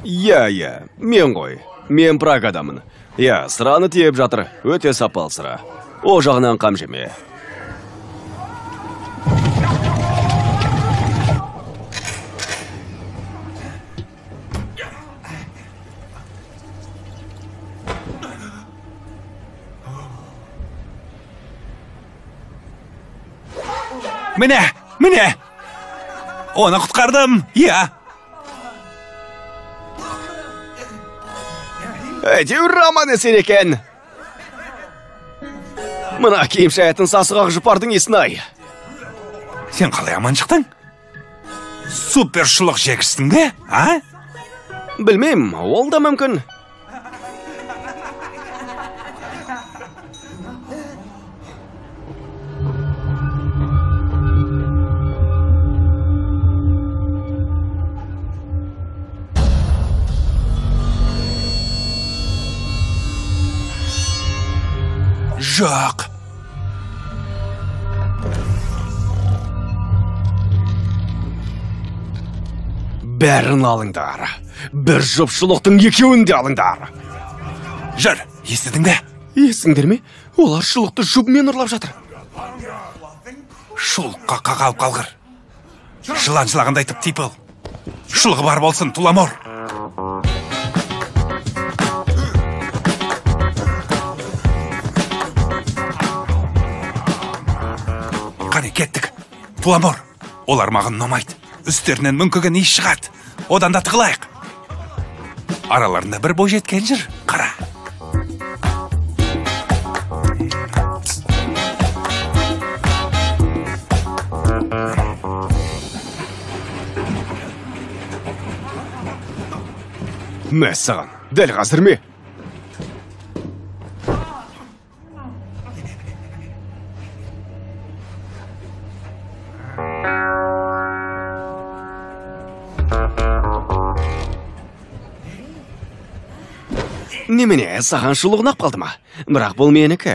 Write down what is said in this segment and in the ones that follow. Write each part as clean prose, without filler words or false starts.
Иә, мен ғой. Мен Прагадамын. Иә, сыраны тиеп жатыр. Өте сапалы сыра. О жағынан қам жеме. Міне, міне! Оны құтқардым, иә! Әйтеуір аман есен екен. Мына киім шаятын сасық ақ жұпардың иісін-ай. Сен қалай аман шықтың? Супер шұлық жегіштің бе, а? Білмеймін, ол да мүмкін. Жоқ. Бәрін алыңдар. Бір жұп шұлықтың екеуін де алыңдар. Жүр, естідің бе? Естіңдер ме? Олар шұлықты жұбымен ұрлап жатыр. Шұлыққа қақалып қалғыр. Жылан жылағандай тып-типыл. Шұлығы бар болсын, Туламор. Қане, кеттік. Туламор, олар маған ұнамайды. Үстерінен мүңкіген иіс шығады. Одан да тығылайық. Араларында бір бойжеткен жүр, қара. Мәссаған, дәл қазір ме? Немене, саған шұлық ұнап қалды ма? Бірақ бұл менікі.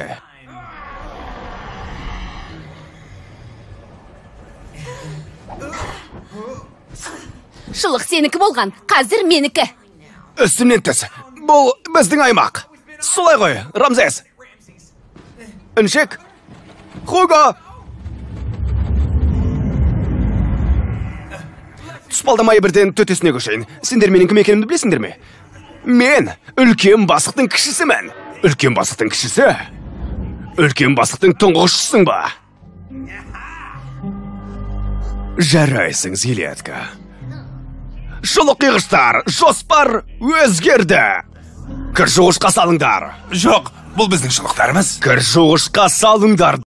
Шұлық сенікі болған, қазір менікі. Үстімнен түс. Бұл біздің аймақ. Солай ғой, Рамзес. Іншек. Хуго. Тұспалдамай бірден төтесіне көшейін. Сендер менің кім екенімді білесіңдер ме? Мен үлкен бастықтың кішісімін. Үлкен бастықтың кішісі? Үлкен бастықтың тұңғышысың ба? Жарайсың, Зилетка. Шұлық қиғыштар, жоспар өзгерді. Кір жуғышқа салыңдар. Жоқ, бұл біздің шұлықтарымыз. Кір жуғышқа салыңдар.